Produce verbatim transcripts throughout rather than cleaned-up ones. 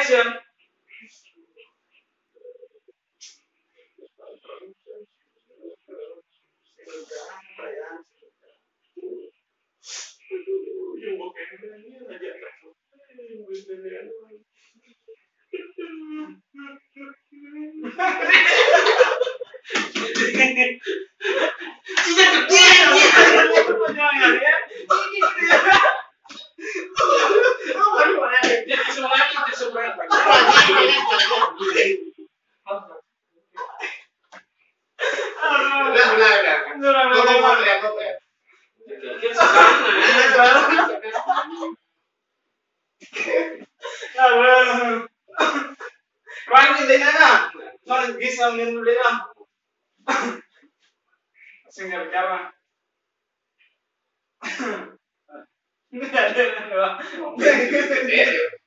Action. Udah, udah, udah. Udah, udah, udah. Ngomong, ngomong, ngomong, ya. Aduh. Wah, ini dia, nah. Mana bisa main dulu, nah. Sing gara-gara. Ini ada, ada, ada.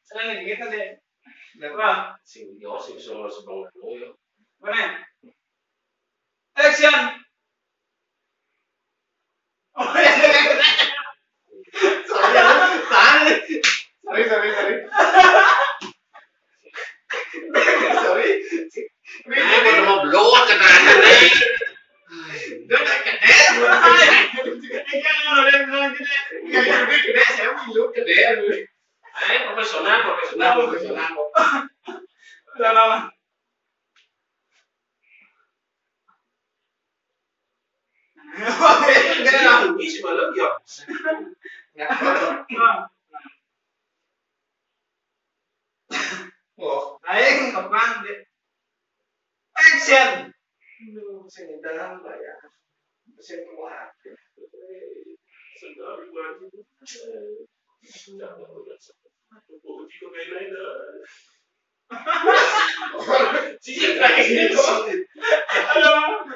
Senang gitu deh. Wah. Sing, yo, sing, sing, sing, sing, sing. Mana? Action. Oh, ya, ya, ya. Sorry, sorry. Sorry, sorry, sorry. Sorry. Nah, kalau mau blow, kena aja, nih. Udah, udah, kena. Ini kan kalau dia bilang gini, kayak udah kena, saya milu, kena. Ayo, profesional, profesional, profesional. Udah lama. Ini semalam ya. Wah. Aing kapan deh? Action. Aduh, sing dahar lah ya. Sing kuat. Sendal gua. Sendal gua. Gua juga main-main dah. Iya, kayak gitu. Aduh.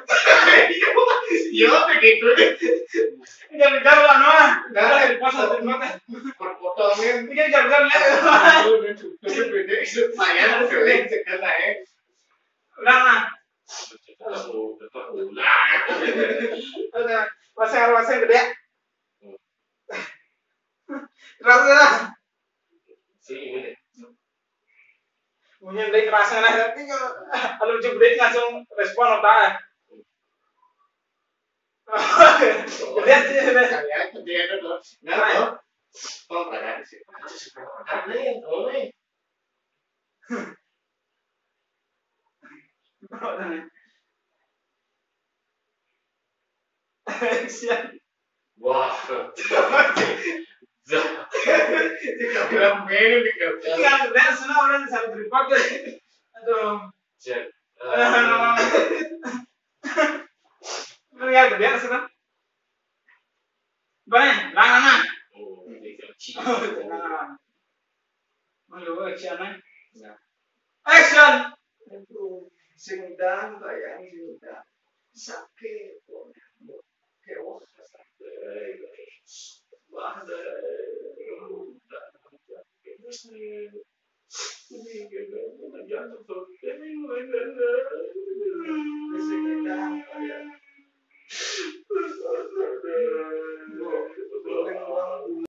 Iya, begitu deh. Jangan jauh lah, Noah. Nah, di pos, di pos. Perpotongin. Ini jangan jauh ya. Aduh, udah cukup, udah cukup. Saya udah sering sekarang, ya. Udah, nah. Udah, pasang, pasang gede. Terus, nah. Si ini deh. Mungkin dia kerasa, nah, tapi kalau, kalau jebret langsung respon apa? Lihat sih, lihat. Kalian dia itu loh. Nah, loh. Oh, berani sih. Aneh, aneh. Action. Wah. Tiga bulan main nih, tiga bulan. Tiga bulan, semua orang sampai report deh. Aduh. Cek. Lu ya, gede sana. Bang, langan. Oh, ini kecil. Langan. Aduh, action, eh. Ya. Action. Aduh, sing dang, bayang sing dang. Sakit. Kewah, sakit. Wah, deh.